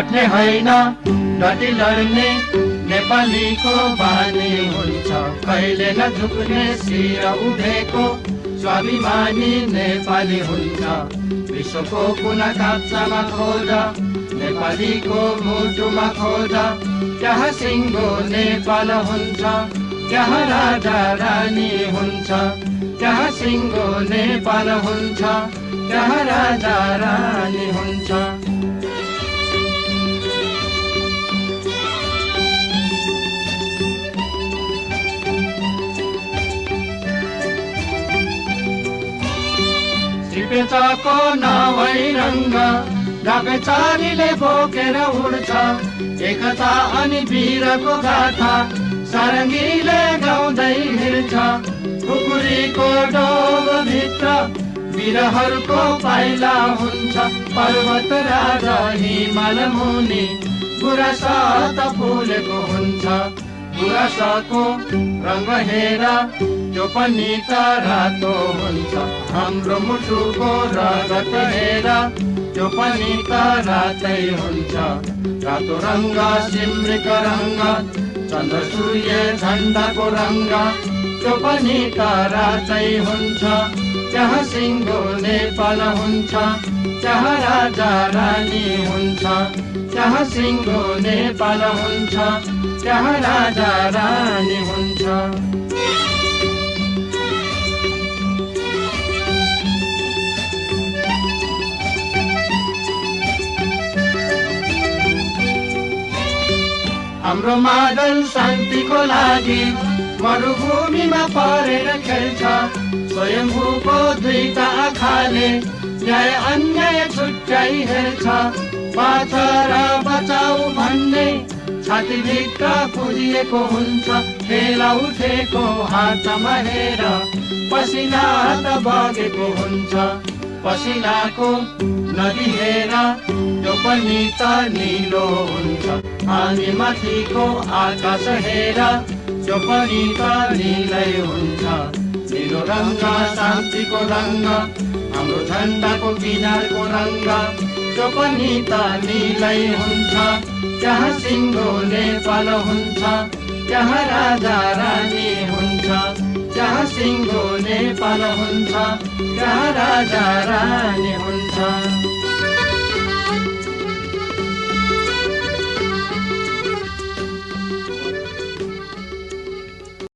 डट्ने होइन डटी लड्ने नेपालीको बानी हुन्छ। कहिले नझुक्ने शिर उठेको स्वाभिमानी नेपाली हुन्छ। विश्वको कुना काप्चामा खोज नेपालीको मुटुमा खोज, त्यहाँ सिङ्गो नेपाल हुन्छ, त्यहाँ राजा रानी हुन्छ। त्यहाँ सिङ्गो नेपाल हुन्छ, त्यहाँ राजा रानी हुन्छ। सिपेचाको नवै रङ्ग डाकेचारीले बोकेर उड्छ, एकता अनि वीरको गाथा सारङ्गीले गाउँदै हिँड्छ। खुकुरीको डोबभित्र वीरहरूको पाइला हुन्छ, पर्वत राजा हिमाल मुनि गुराँस फुलेको हुन्छ। गुराँसको रङ्ग हेर त्यो पनि त रातो हुन्छ, हाम्रो मुटुको रगत हेर त्यो पनि त रातै हुन्छ। रातो रङ्ग सिमरिक रङ्ग चन्द्र सूर्य झन्डाको रङ्ग त्यो पनि त रातै हुन्छ। त्यहाँ सिङ्गो नेपाल हुन्छ, त्यहाँ राजा रानी हुन्छ। त्यहाँ सिङ्गो नेपाल हुन्छ, त्यहाँ राजा रानी हुन्छ। हाम्रो मादल शान्तिको लागि मरुभूमिमा परेर खेल्छ। स्वयम्भूको दुईटा आँखाले न्याय अन्याय छुट्याइ हेर्छ। बाँच र बचाऊ भन्ने छातीभित्र पुरिएको हुन्छ। खेला उठेको हातमा हेर पसिना त बगेको हुन्छ। पसिनाको नदी हेर त्यो पनि त निलो हुन्छ। हामी माथिको आकाश हेर त्यो पनि त निलै हुन्छ। निलो रङ्ग शान्तिको रङ्ग, हाम्रो झन्डाको किनारको रङ्ग त्यो पनि त निलै हुन्छ। त्यहाँ सिङ्गो नेपाल हुन्छ, त्यहाँ राजा रानी हुन्छ। त्यहाँ सिङ्गो नेपाल हुन्छ, त्यहाँ राजा रानी हुन्छ।